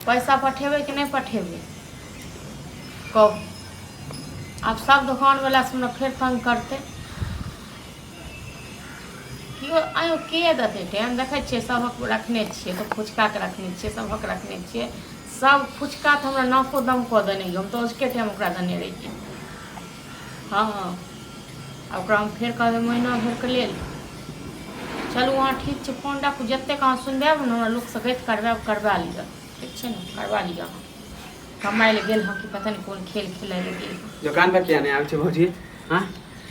पैसा पठेबै कि नहि पठेबै कहू। आब सब दोकानवला सब हमरा फेर तंग करतै। केओ आँय के देतै टाइम? देखै छियै सभक रखने छियै तऽ फुचकाके रखने छियै, सभक रखने छियै। सब फुचका तऽ हमरा नाको दम कऽ देने यऽ। हम तऽ अजुके टाइम ओकरा देने रहियै। हँ हँ, आ ओकरा हम फेर कहबै महीना भरिके लेल। चलू अहाँ ठीक छै, फोन राखू। जतेक अहाँ सुनबायब ने हमरा लोकसँ गति करबायब, करबा लिअ। ठीक छै ने, करबा लिअ। अहाँ कमाइ लए गेल हँ कि पता नहि कोन खेल खेलाय लए गेल हँ। दोकान पर किया नहि आबै छै भौजी? हँ,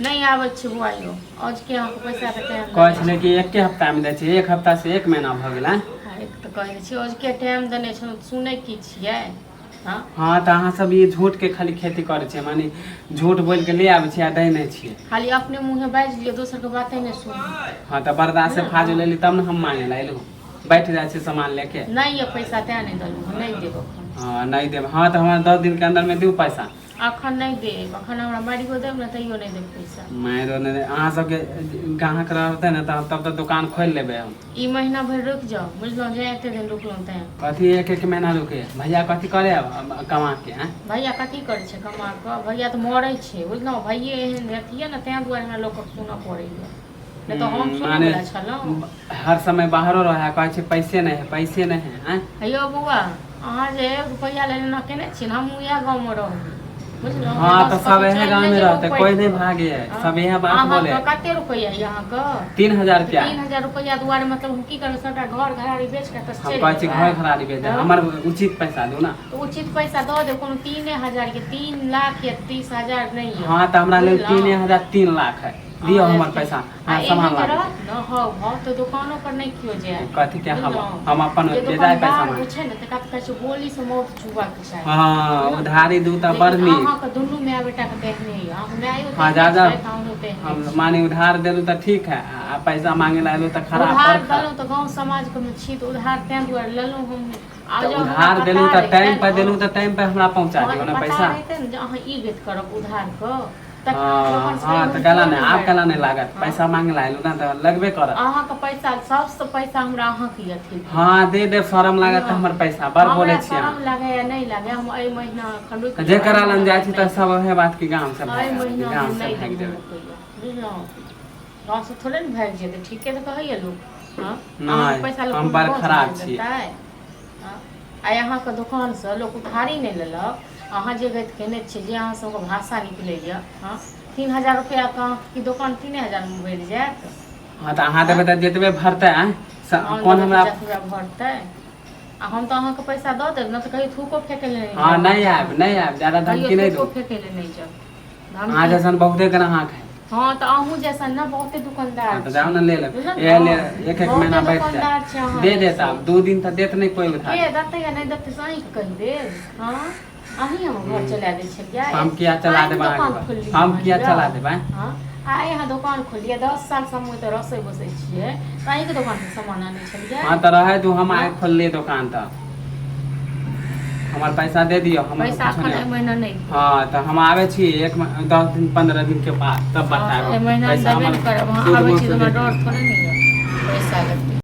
नहि आबै छै बौआ यौ, आजके अहाँके पैसाके टाइम। कहै छलै कि एके हफ्तामे दै छै, एक हफ्ता से एक महीना भऽ गेल। हँ, एक तऽ कहै छी आजके टाइम देने छलहुँ, सुनै की छियै? हँ हँ, तऽ अहाँ सब ई झूठ के खाली खेती करै छियै, माने झूठ बोलि के ले आबै छियै आ दै नहि छियै। खाली अपने मुँहे बाजि लियौ, दोसरके बाते नहि सुनू। हँ, तऽ बर्दाश्त से फाजो लेली तब ने हम मांगे ला एलहुँ, बैठ जाइ छै सामान लेके। नहि यऽ पैसा तेँ नहि देलहुँ, नहि देब एखन। हँ, नहि देब। हँ, तऽ हमरा 10 दिन के अंदर में दियौ पैसा। एखन नहि देब। एखन हमरा मारियो देब ने तैयो नहि देब पैसा। मारि नहि, अहाँ सबके ग्राहक रहतै ने तऽ तब तऽ दुकान खोलि लेबै हम। ई महीना भरि रुकि जाउ, बुझलहुँ? जे एते दिन रुकलहुँ तैँ। कथी एक एक महीना रुके? भैया कथी करे अब कमा के? हैं भैया कथी करै छै कमा कऽ? भैया तऽ मरै छै, बुझलहुँ? भैये एहन अथी यऽ ने, ताहि दुआरे हमरा लोकक सुनऽ पड़ैए, नहि तऽ हम सुनऽ माने वला छलहुँ। हर समय बाहरो रहे है, कहै छै पैसे नहि है, पैसे नहि है। आँय हेयौ बौआ, अहाँ जे रुपैआ लए एना केने छियै ने, हमहूँ इएह गाँवमे रहबै, बुझलहुँ? हँ, तऽ सब कतहु इहे चलि गाँव नहि में जेबै रहते, उपटि कोई नहीं कऽ। भागे है। हँ? सब इहे बात बोले। अहाँके कते रुपैआ यऽ अहाँके? 3000 रुपया। 3000 रुपैआ दुआरे मतलब हम की करबै? सबटा घर घरारी बेच कऽ तऽ हम चलि कहै छी जेबै? घर घरारी बेच दे, हँ? हमर उचित पैसा दू ना। तऽ उचित पैसा दऽ देब, कोनो 3000 के 3 लाख या 30,000 नहि यऽ। हँ, तऽ हमरा लेल बुझलहुँ? 3 हजार 3 लाख है, दियौ हमर पैसा। आ हँ, सामान एहन जे ला। रहत ने हौ भाव, तऽ दोकानो पर नहि केओ जायत। कथी के हम? बुझलहुँ? हम अपन जे बेजाय पैसा दोकानदार मांग होइ छै ने, तकरा तऽ कहै छै बोलीसँ मौत छुबाक चाही। हँ, उधारी दू तऽ बड़ लेकिन नीक। अहाँके दुनू माय बेटाके तेहने यऽ, अहाँके मायो हँ, जा तेहने जा। छथि, अहूँ तेहने हम छी। माने उधार देलू तऽ ठीक है, आ पैसा मांगे ला एलू तऽ खराब, बड़ उधार खराब। देलहुँ तऽ गाँव समाजके मे छी तऽ उधार तें दुआरे लेलहुँ हम। आ तऽ जँ हमरा उधार पता देलू तऽ रहितै टाइम पर ने, देलू तऽ टाइम पर हमरा पहुँचा हँ, दियौ तऽ ने पता पैसा। रहितै ने जे अहाँ ई गति करब उधारके, तखन हँ दोकानसँ हँ, कहियो तऽ हम केला केओ नहि नहि आब केला नहि मारि। लागत? हँ। पैसा मांगे ला एलू ने तऽ लगबे करत। अहाँके पैसा सबसँ पैसा हमरा अहाँके अथी भेल। हँ, दे देब, शरम लागत बुझलहुँ? हमर पैसा। बड़ बोलै हमरा छी अहाँ। शरम लागैया नहि लागैया, हम एहि महीना एखन रुकि जाउ, जेकरा एहि लग महीना जाइ छी भरि तऽ नहि सब उएह बात के गाम से देब। भागि एहि आबै छी, महीना गाम भरि से नहि भागि देब हम जेबै। रुपैआ, बुझलहुँ? गाँवसँ थोड़े ने भागि जेतै, ठीके तऽ कहैया लोक। हँ, नहि, अहाँके पैसा लोक हम कोनो बड़ गाँवसँ खराब भागि छियै। देतै? हँ, आइ अहाँके दोकानसँ लोक उधारी नहि लेलक, अहाँ जे गति केने छियै, जे अहाँ सबके भाषा निकलैए। हँ, 3000 रुपैआके अहाँके की दोकान 3000मे भरि जायत? हँ, तऽ अहाँ देबै तऽ जतबे भरतै। आँय, हम कोन देबै हमरा तऽ जतबे भरतै, आ हम तऽ अहाँके पैसा दऽ देब ने, तऽ कहियो थूको फेकै लए नहि हँ जायब। नहि आयब, नहि आयब, ज्यादा कहियो धमकी नहि थूको दू। फेकै लए नहि जायब। अहाँ धमकी जैसन बहुते ग्राहक है। हँ, तऽ अहूँ जैसन ने बहुते दुकानदार हँ, तऽ जाउ छै। ने, ले लेब। बुझल ए ले ने, एक एक बहुते महीना बैठ दुकानदार जाए छै अहाँ दे देता। जैसन। 2 दिन तऽ देत नहि कोई उधारी। के देतै या नहि देतै से अहीँके कहि देब? हँ, अहीं हमर घर चला दै छलियै। हम किया चला अहीं देबै दोकान अहाँके? खोललियै हम हन किया यौ? चला देबै? हँ, आइ अहाँ दोकान खोललियै, 10 सालसँ हम ओतऽ रसोई बसै छियै तऽ अहीँके दोकानसँ सामान आनै छलियै। हँ, तऽ रहै दू। हम हँ? आइ खोललियै दोकान तऽ हमर पैसा दे दियौ, हमर पैसा कुछो एखन नहि। एहि महीना नहि देब। हँ, तऽ हम आबै छी 10 दिन 15 दिन के बाद, तब हँ, बतायब। एहि महीना पैसा देबे हमर ने करब। अहाँ सूद आबै मूद छी तऽ से हमरा दे डर दियौ। थोड़े ने यऽ पैसा लेबै।